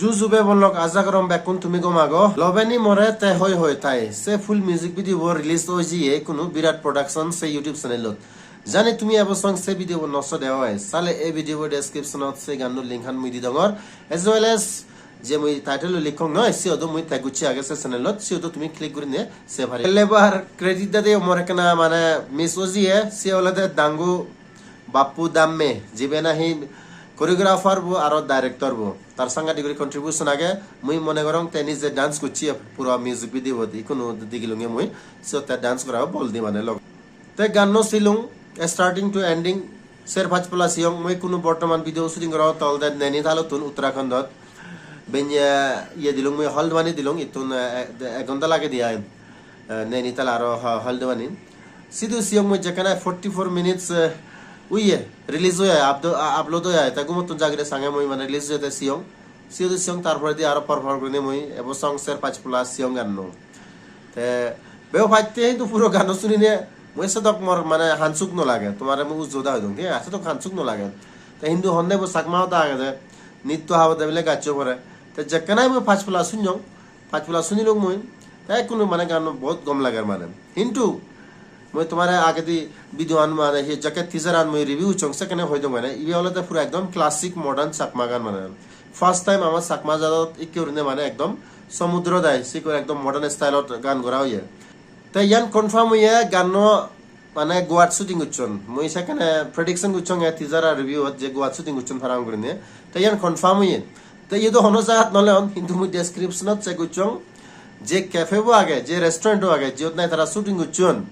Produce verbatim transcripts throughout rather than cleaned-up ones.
Ju ju bebonlok, aja gorong bekkun tumi gom ago. Lobeni more te hoi hoi tai. Se full music video bo release oi jiye ikkunu Birat Production se YouTube channelot. Jani tumi ebo song se video bo noso de oi. Sale ei video bo descriptionot se ganno link han mui di dongor. As well as je mui title likhong noi, siyodo mui tag gucche age se channelot, siyodo tumi click gurinei se pari. Lebar credit dade mor ekkena mane miss oi jiye, se olode Dangu Bappu Damme, jibe nahi choreographer bo aro director bo. Tar sangadi guri contribution age, mui mone gorong te nije dance gucche puro music video bot, ikkunu digilunge mui, siyot te dance gora bol di mane log. Te ganno silung starting to ending ser pach pala siyong. Mui ikkunu bortoman video shooting gora tolde Nainital-ottun Uttarakhandot. Benya iye dilung mui Haldwani dilung, ittun, eh, ek ghonta lage di ai. Eh, Nainital aro Ha-, Haldwani. Sidu siyong mui jekkene forty-four minutes, eh, uye release oye, updo-, a-, upload oye, te gumottun jagire sange mui mane release oye te siyong. Sidu siyong, tar poredi aro por por gurinei mui ebo song ser pach pala siyong ganno. Te beo patte hintu puro ganno sunine mui sedok mor mane hansuk no lage, tomare mui ujjo da hoi dong, thik age? Sedok hansuk no lage. Te hintu honne bo Chakma hoda agede, nitto habode bile gaccho pore. Te jekkene mui pach pala sunyong, pach pala sunilung mui, te ekkunu mane ganno bahut gom lager mane. Hintu mui tomare agedi video an mane hi jakke teaser an mui review uchong, sekkene hoi dong mane, ibe olode puro ekdom classic modern Chakma gan mane. First time ama Chakma jadot ikke urine mane ekdom somudro dai sikko ekdom modern style ot gan gora oye. Te iyan confirm oye ganno mane Goat shooting gocchon. Mui sekkene prediction gocchong e teaser ar review ot je Goat shooting gocchon parapang gurinei. Te iyan confirm oye. Te iye do hono jagat nole on, hintu mui description ot check gocchong. Je cafe bo age, je restaurant bo age, jiyot nahi tara shooting gocchon,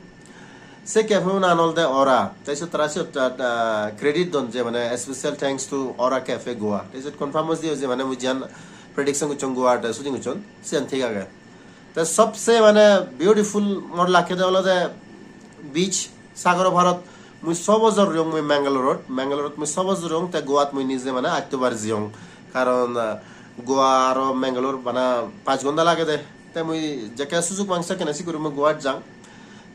se cafe bo nang olode Aura. Te siyot tara siyot, ah, credit don je mane special thanks to Aura Cafe Goa. Te siyot confirm oi diye je mane mui jiyan prediction gocchong Goa te shooting gocchon, siyan thik age. Te sobse mane beautiful mor lakke de olode beach, sagoro parot. Mui so bojor royong mui Mangalore-ot, Mangalore-ot mui so bojor royong, te Goa-t mui nije mane atto bar jiyong. Karon, ah, Goa aro Mangalore bana pach ghonta lage de. Te mui jekke sujug mang sekkene sikkuri mui Goa-t jang.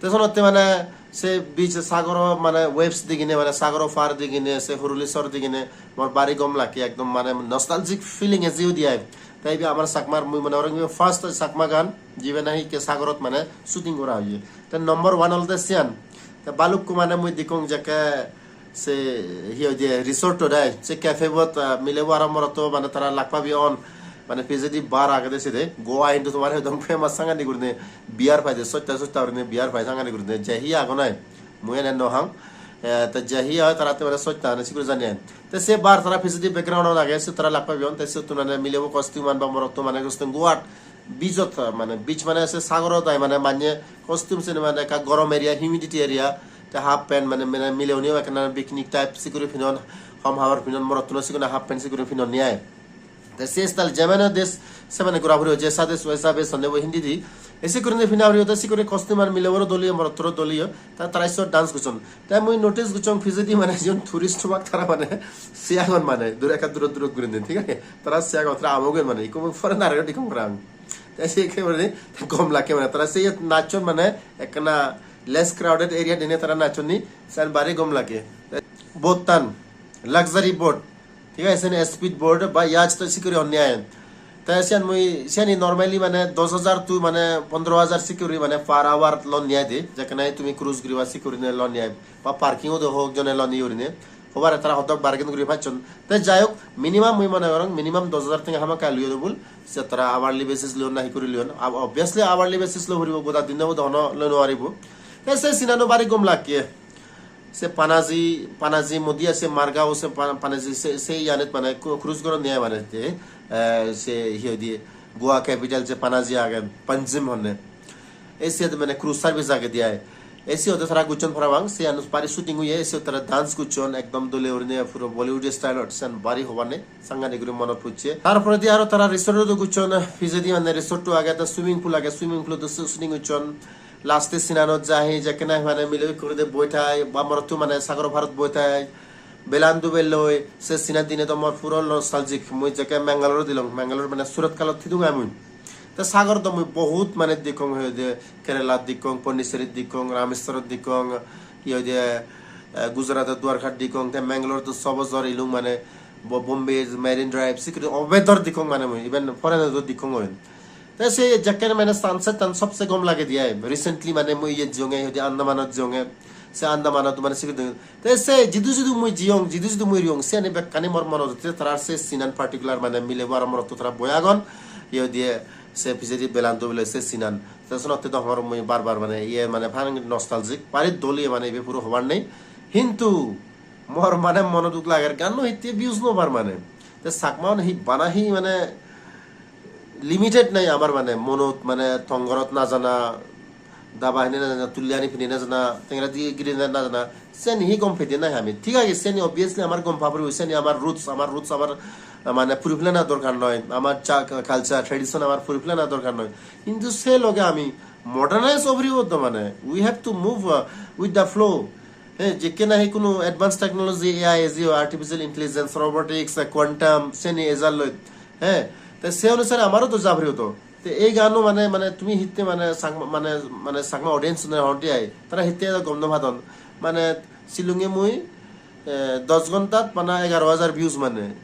Te sonotte mane se beach sagoro mane waves digine, mane sagoro par digine, se huruli sor digine mor bari gom lakke, ekdom mane nostalgic feeling eje udi ai. Te ibe amar Chakmar, mui mone gorong ibe first Chakma gan jibe nahi ikke sagorot mane shooting gora oye. Te number one olode siyan. Te balukko mane mui dekkong jekke se hi hoide resort-ot ai, se cafe bot, ah, milebo aro morotto mane tara lak pabi on, mane pijedi bar agede sede. Goa hintu tomare hoi dong famous sangani gurine beer paide, sosta sosta gurine beer pai sangani gurine. Je hi agon ai, mui ene no hang. Eh, te je hi oi tara te mane sosta ane sikkuri jani ai. Te se bar tara pijedi background-ot age, se tara lak pabi on, te siyottun mane milebo costume an ba morotto mane costume Goa-t beach-ot, mane beach mane se sagorot ai, mane manye costume sene mane ekka gorom area, humidity area, te half pant mane, mane mileuneo ekkena picnic type sikkuri pinon, hom habor pinon, morottuno sikkune half pant sikkuri pinon ni ai. Te se style jemane des, semane gora puribo, jaisa des waisa bhej honne bo Hindi di. E sikkuri pina puribo, te sikkuri costume an mileboro doliyo, morottoro doliyo, ta tara siyot dance gocchon. Te mui notice gocchong pijedi mane jiun tourist obak tara mane se agon mane, dure ekka durot durot gurinei, thik age? Tara se agon, tara amogen mane, ikko foreigner age, ikko parapang. Te se ekkebare gom lakke mane, tara se iyot nachchon mane, ekkana less crowded area dine tara nachchon ni, sen bari gom lakke. Boat-tan, luxury boat, thik age, sen speed boat ba yacht to sikkuri honni ai. Te siyan mui, siyani normally mane dos hajar to mane pondro hajar sikkuri mane per hour lon ni ai de, jekkene tumi cruise guriba sikkuri ne lon ni ai, ba parking-o do hok jone lon ni gurine. Hobare tara hodok bargain guri pacchon. Te jai hok, minimum mui mone gorong, minimum dos hajar tenga hamakkai loyon bul. Se tara hourly basis loyon na hi guri loyon. Ob-, obviously hourly basis loi puribo, goda dinno bodo hono loi no paribo. Te se sinano bari gom lakke. Se Panaji, Panaji modi ase Margao se Pa-, Panaji se, se iyanit mane cru-, cruise goron niye mane te, eh, se hi hoide Goa capital je Panaji age, Panjim honne. E siyot mane cruise service agede ai. E siyot tara gocchon parapang, siyan bari shooting oye, e siyot tara dance gocchon, ekdom dole gurinei puro Bollywood style ot, siyan bari hobane, sangani guri monot pocche. Tar poredi aro tara resort ot gocchon, pijedi mane resort to age, ta swimming pool age, swimming pool ot shooting gocchon. Last e scene anot jahi, jekkene mane mile ekko guri de boi thai, ba morotto mane sagoro parot boi thai. Belan dubelloi, se sine dine do mor puro nostalgic. Mui jekke Mangalore dilong, Mangalore mane Surat Kalot thidung ai mui. Te sagor do mui bohut mane dekkong, hi hoide Kerala dekkong, Pondicherry dekkong, Rameswaram dekkong, hi hoide, eh, Gujarat-ot Dwarka dekkong, te Mangalore-ot so bojor elung mane. Bo-, Bombay Marine Drive, sikkuri obedor dikkong mane mui, even foreign-o dikkong mui. Te se jekken mane sunset tan sobse gom lage diye. Recently mane mui iyot jiyonge, hodi Andamanot jiyonge. Se Andamanot mane sikkuri. Te se jidu jidu mui jiyong, jidu jidu mui riyong, siyani bekkani mor monot utte, tarar se sinan particular mane milebo aro morotto tara boi agon. Iye diye se pijedi belan dubile se sinan. Te senotte dong hor mui bar bar mane iye mane pang nostalgic. Bari dol iye mane ibe puro hobar nei. Hintu mor mane mono duk lager, ganno hitte views no par mane. Te Chakma on hi bana hi mane limited nai amar mane monot mane tongorot na jana, daba hine na jana, tulli ani pini na jana, tengra di giri na jana, seni hi gom pede nai ami. Thik age, seni obviously amar gom pa puribo, seni amar roots, amar roots amar, ah, mane puri pelana dorkar noi, amar cha-, culture, tradition amar puri pelana dorkar noi. Hintu se loge ami modernize obri oddo mane, we have to move, uh, with the flow. He, jekke nahi kono advanced technology, A I, A G I, artificial intelligence, robotics, uh, quantum, seni ejar loi. He, te se onusare amaro to jabri oto. Te ei gano mane, mane tumi hitte mane Chakma, mane, mane Chakma audience ne honti ai. Tara hitte edo gom no padon. Mane silunge mui, eh, dos gontat bana egaro hajar views mane.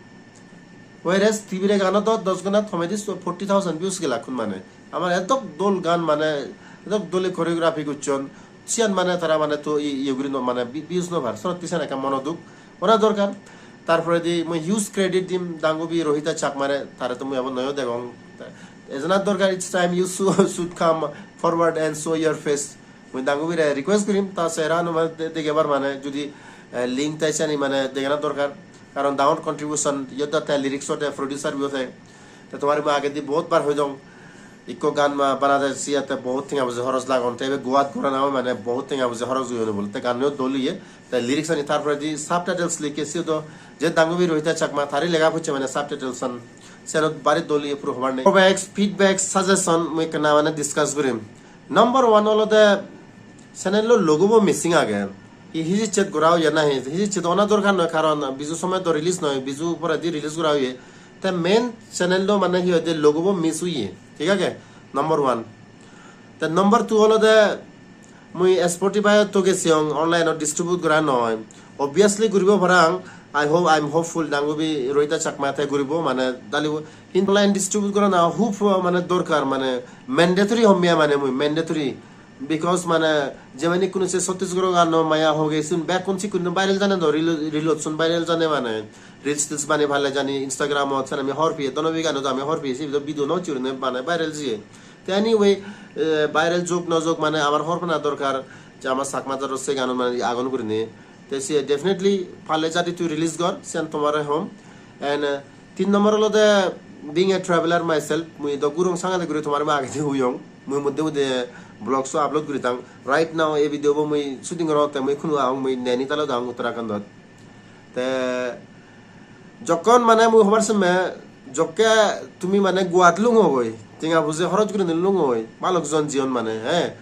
Whereas Tibire ganot do dos gontat homedi forty thousand views gelakkun mane. Amar edok dol gan mane, edok dole choreography gocchon. Siyan mane tara mane to i-, iye guri no mane vi-, views no par. Senotte siyan ekka mono duk. Ora dorkar. Tar poredi mui huge credit dim Dangubi Rohita Chakmare, tare to mui abo noyo degong. Ejana dorkar, it's time you should, should come forward and show your face. Mui Dangubire request gurim, ta sehera ano mane de-, degebar mane judi, eh, link tai sani mane degana dorkar. Karon dangor contribution, iyot do te lyrics o te producer bo te. Te tomare mui agedi bahut bar hoi dong. Ikko gan ma banade siyate bahut tenga poje horos lagon. Te ebe Goat gorana oi mane bahut tenga poje horos oyon bole. Te ganno dol oye. Te lyrics ani tar poredi subtitles likke siyo do je Dangubi Rohita Chakma tari lega pocche mane subtitles an. Senot bari dol oye puro hobar nei. Feedback, feedback, suggestion mui ekkena mane discuss gurim. Number one olode channel-o logo bo missing age. Hi hijichet gora oye nahi? Hijichet ona dorkar noi, karon Biju somoy do release noi, Biju poredi release gora oye. Te main channel-o mane hi hoide logo bo miss oye, thik age? Number one. Te number two olode mui Spotify-ot to gesiyong, online-ot distribute gora noi. Obviously guribo parang, I hope, I'm hopeful Dangubi Rohita Chakma te guribo, mane dalibo. Hintu online distribute gorana hub, uh, mane dorkar, mane mandatory homme mane mui, mandatory. Because mane jemani ikkunu se Chhattisgarh gano Maya Ho Gayi sun bekkun sikkun viral jane do, reel, reel-ot sun viral jane mane. Reels teels bani palle jani Instagram-ot sen ami hor piye, Donobi gano do ami hor piye, sibe do video no churine mane viral jiye. Te anyway, eh, viral jok no jok mane amar hor pana dorkar je amar Chakma jador se gano mane agon gurine. Te se definitely palle jadi tui release gor, siyan tomare hom. And, eh, tin number olode being a traveler myself, mui do gurung sangade guri tomare mui agedi huyong. Mui mudde mudde vlogs o upload guri tang. Right now ei video bo mui shooting gorotte mui ikkunu agong, mui Nainital-ot agong Uttarakhand-ot. Te jokkon mane mui hobar somme jokke tumi mane Goat lungogoi, tenga poje horoj gurinei lungogoi, balok jon jiyon mane, he.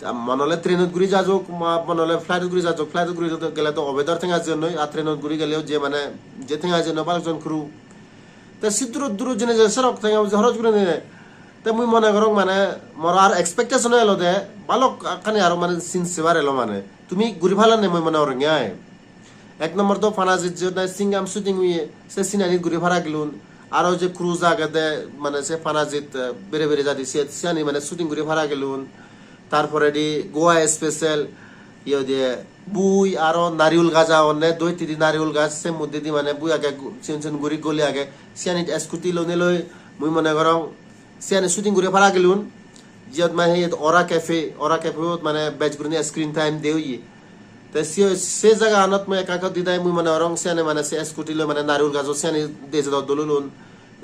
Te mane ole train-ot guri jajok, ma-, mane ole flight-ot guri jajok, flight-ot guri gele to obedor tenga jiyon noi, ar train-ot guri geleyo je mane je tenga jiyon noi balok jon crew. Te si duro duro jene je serok tenga poje horoj gurinei. Te mui mone gorong mane mor ar expectation elode balok akkani aro mane scene sebar elo mane. Tumi guri palanne mui mone gorong ai. Ek number do Panajit je nahi Singham shooting oye, se scene ani guri para gelun. Aro je cruise agede, mane se Panajit, eh, bere bere jadi se, siyani mane shooting guri para gelun. Tar poredi Goa special, iye de bui aro nariul gaj agonne, dui tidi nariul gaj, se moddedi mane bui age gu-, sigon sigon guri goli age. Siyani scooty lonei loi, mui mone gorong, siyani shooting guri para gelun. Jiyot mane iyot Aura Cafe, Aura Cafe-ot mane bej gurinei screen time de oye. Te se, se jaga anot mui ekka ekka didai mui mone gorong siyani mane se scooty loi mane narigul gajo siyani de jadon dol olun.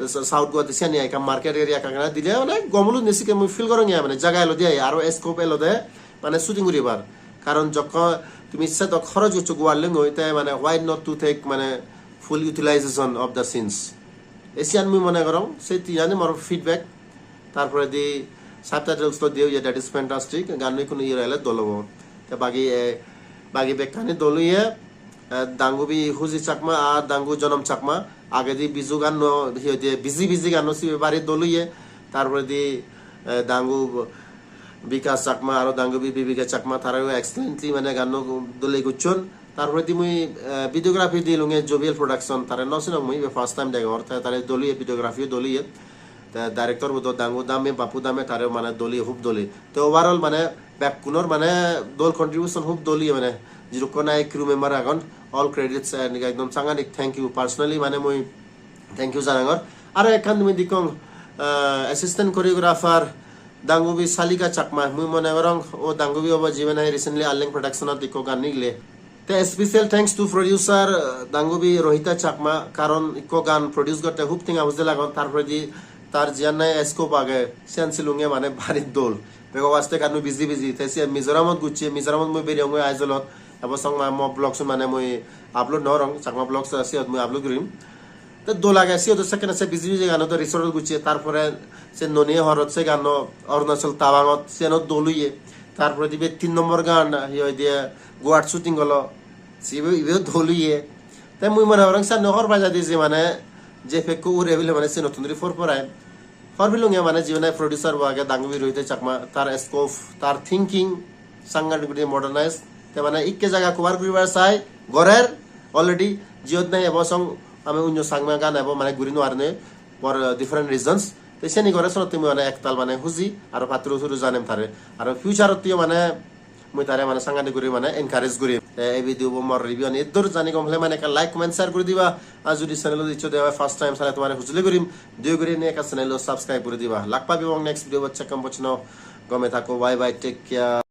Sa-, South Guwahati siyani ekka market area ekka ekka dile mane gom olun de sikke mui feel gorong ai mane jaga elode ai aro scope elode mane shooting guribar. Karon jokkon tumi sedok horoj goccho Goa lengoi te mane why not to take mane full utilization of the scenes. Ei siyan mui mone gorong, se tiyani mor feedback. Tar poredi subtitles to diye oye, that is fantastic. Ganno ikkunu iye ele dol obo. Te bagi, eh, bagi bekkani dol oye, eh, Dangubi Huji Chakma ar Dangu Jonom Chakma. Agedi Biju ganno, hi hoide, Biji Biji ganno sibe bari dol oye. Tar poredi, eh, Dangu Bikas Chakma aro Dangubi Bibika Chakma tarayo excellently mane ganno dole gocchon. Tar poredi mui, eh, videography dilunge Jovial Production, tare no sinong mui, ibe first time degongor, te tare dol oye, videography-o dol oye. Te director bo do Dangu Dame, Bapu Dame, tare mane dol oye, hub dol oye. Te overall mane bekkunor mane dol contribution, hub dol oye mane. Jidukkun nahi crew member agon, all credits and ekdom sangadik thank you. Personally mane mui thank you janangor. Aro ekkan tumi dikkong, ah, assistant choreographer Dangubi Salika Chakma, mui mone gorong o Dangubi obo jibe nahi recently Arleng Production-ot ikko gan nigile. Te special thanks to producer, ah, Dangubi Rohita Chakma, karon ikko gan produce gotte hub tenga poije lagon, tar poredi tar jiyan nahi scope age, siyan silunge mane bari dol. Bego waste gano biji biji, te siyan Mizoramot gocche, Mizoramot mui beriyongoi Aizawl-ot, ebo song ma mo vlogs mane mui upload no gorong, Chakma vlogs siyot mui upload gurim. Te dol age, siyot do sekkene se biji biji gano do resort-ot gocche, tar pore se Noni horot se gano Arunachal Tawangot, siyano dol oye. Tar poredi ibe tin nombor gan, hi hoide, Goat shooting olo, sibe, ibeyo dol oye. Te mui mone gorong sanne hor bajai di je mane, je pekko ure bile mane se notun guri por porai. Hor bilunge mane jibe nahi producer bo age Dangubi Rohita Chakma, tar scope, tar thinking, sangadik guri modernize. Te mane ikke jaga cover guribar sai, gorer already, jiyot nahi ebo song ami onyo Changma gan ebo mane guri no parinei for, uh, different reasons. Te seni gore sonotte mui mane ektal mane huji, aro patturu turu janem tare. Aro future-ottyo mane mui tare mane sangadik guri mane encourage gurim. Te ei video bo mor review ani eddur, jani gom hole mane ekka like, comment, share guri diba. Ar judi channel-ot iccho de oi first time sale tomare hujuli gurim, doya guri ene ekka channel-o subscribe guri diba. Lak pebong next video bot, sekkon pojjonto gome thakko, bye bye, take care.